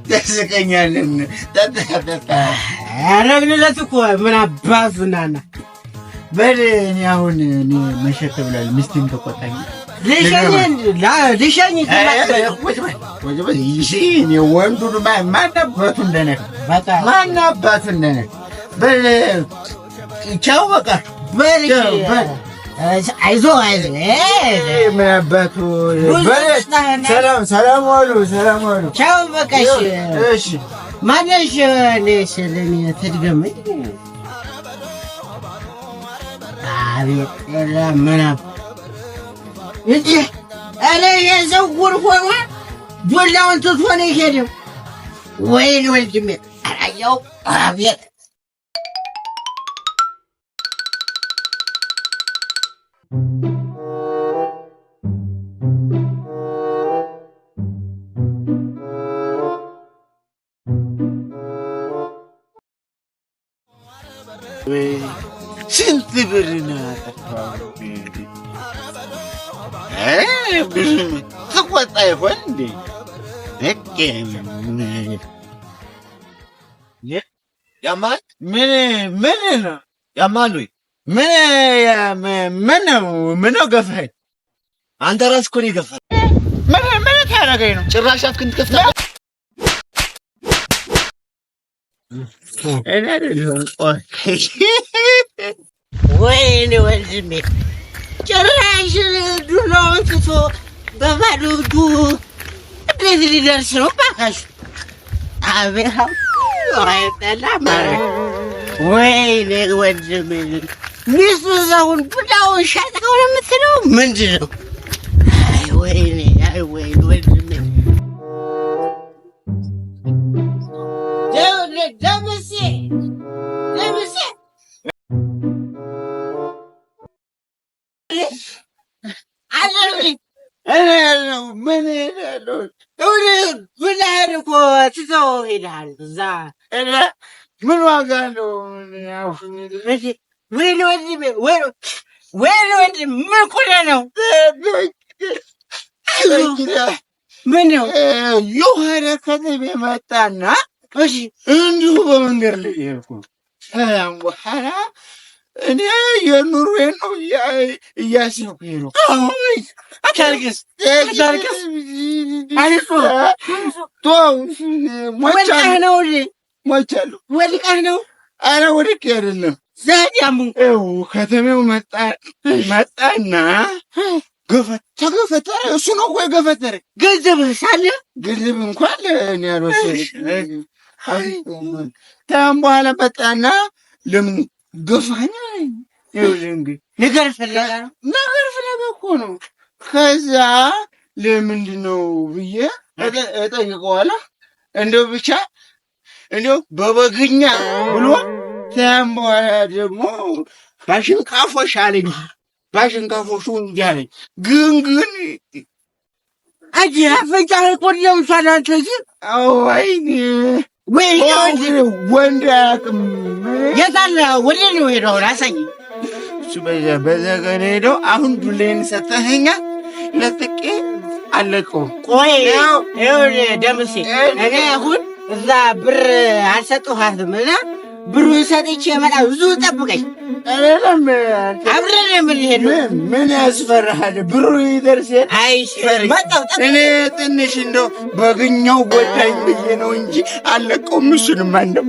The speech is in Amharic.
ታስቀኛለህ። ጠጣ ጠጣ። ያረግንለት እኮ ምን አባቱ ናና። በል እኔ አሁን እኔ መሸት ብሏል። ሚስቴን ተቆጣኝ። ልሸኝ። ወንዱ ማን አባቱ እንደነካ፣ ማን አባቱ እንደነካ። በል ቻው በቃ። በል አይዞህ አይዞህ። ምን አባቱ። ሰላም ሰላም ዋሉ፣ ሰላም ዋሉ። ቻው በቃ። እሺ። ማነሽ? እኔ ስለኔ ትድገመኝ። አቤት ምናምን እንዲህ ኧረ የሰው ጉድ ሆኗ ዱላውን ትቶ ነው የሄደው። ወይኔ ወንድሜ አላየው አቤት። ስንት ብር ነው ያጠፋው? ብዙ ትቆጣ ይሆን እንዴ? ያማል። ምን ምን ነው? ያማል ወይ? ምን ምን ነው? ምን ነው ገፋኸኝ? አንተ ራስህ እኮ ነው የገፋህ። ምን ምን ታደርገኝ ነው? ጭራሽ አፍህን ትከፍታለህ። እኔ አይደለሁም። ቆይ። ወይኔ ወንድሜ ጭራሽ ዱላውን ትቶ በባዶ እጁ እንዴት ሊደርስ ነው? እባካችሁ አቤት አይጠላ ማለት ወይኔ ወንድሜ ሚስቱ እዛውን ዱላውን ሸጣው ነው የምትለው ምንድን ነው? አይ ወይኔ፣ አይ ወይኔ ወንድሜ ደምሴ ደምሴ ምን እሄዳለሁ? ዱላህን እኮ ትተው ሄደሃል እዛ። ምን ዋጋ አለው? ወይኔ ወንድሜ፣ ወይኔ ወንድሜ ምን ቁለ ነው? ምን ነው? የሆነ ከተሜ መጣና እንዲሁ በመንገድ ላይ ሄድኩ። ከዛም በኋላ እኔ የኑሮዬን ነው እያሰብኩ ሄድኩ። አታልቅስ፣ አታልቅስ። አይዞህ። ተው። ወድቀህ ነው? ሞቻለሁ። ወድቀህ ነው? ኧረ ወድቄ አይደለም። ዛዲያ ምን? ይኸው ከተሜው መጣና ተገፈተረ። እሱ ነው እኮ የገፈተረ። ገንዘብህ ሳለ? ገንዘብ እንኳን እኔ አልወሰድኩም። ታም በኋላ መጣና ለምን ገፋኝ አለኝ። ይኸውልህ እንግዲህ ነገር ፍለጋ ነው። ነገር ፍለጋ እኮ ነው። ከዛ ለምንድን ነው ብዬ እጠይቀዋለሁ። እንደው ብቻ እንደው በበግኛ ብሎ ታም በኋላ ደግሞ ባሽንካፎሽ አለኝ። ባሽንካፎሹ እንዲህ አለኝ። ግን ግን አጂ አፍንጫህ እኮ ደምሷል። አንተ እዚህ ወይኔ። ወይኔ። ወንድ አያውቅም። የት አለ? ወዴት ነው የሄደው? አሁን አሳየኝ። እሱ በዛ ጋር ነው የሄደው። አሁን ዱሌን ሰተኸኛል፣ ለጥቄ አለቀው። ቆይ ይኸውልህ ደምሴ፣ እኔ አሁን እዛ ብር አልሰጠኋትም እና ብሩን ሰጥቼ እመጣለሁ። ብዙ ጠብቀኝ። አይደለም። አብረን የምንሄደው። ምን ያስፈራሃል? ብሩ ይደርስ። አይ መጣሁ። እኔ ትንሽ እንደው በግኛው ጎዳኝ ብዬ ነው እንጂ አለቀውም። እሱንማ እንደው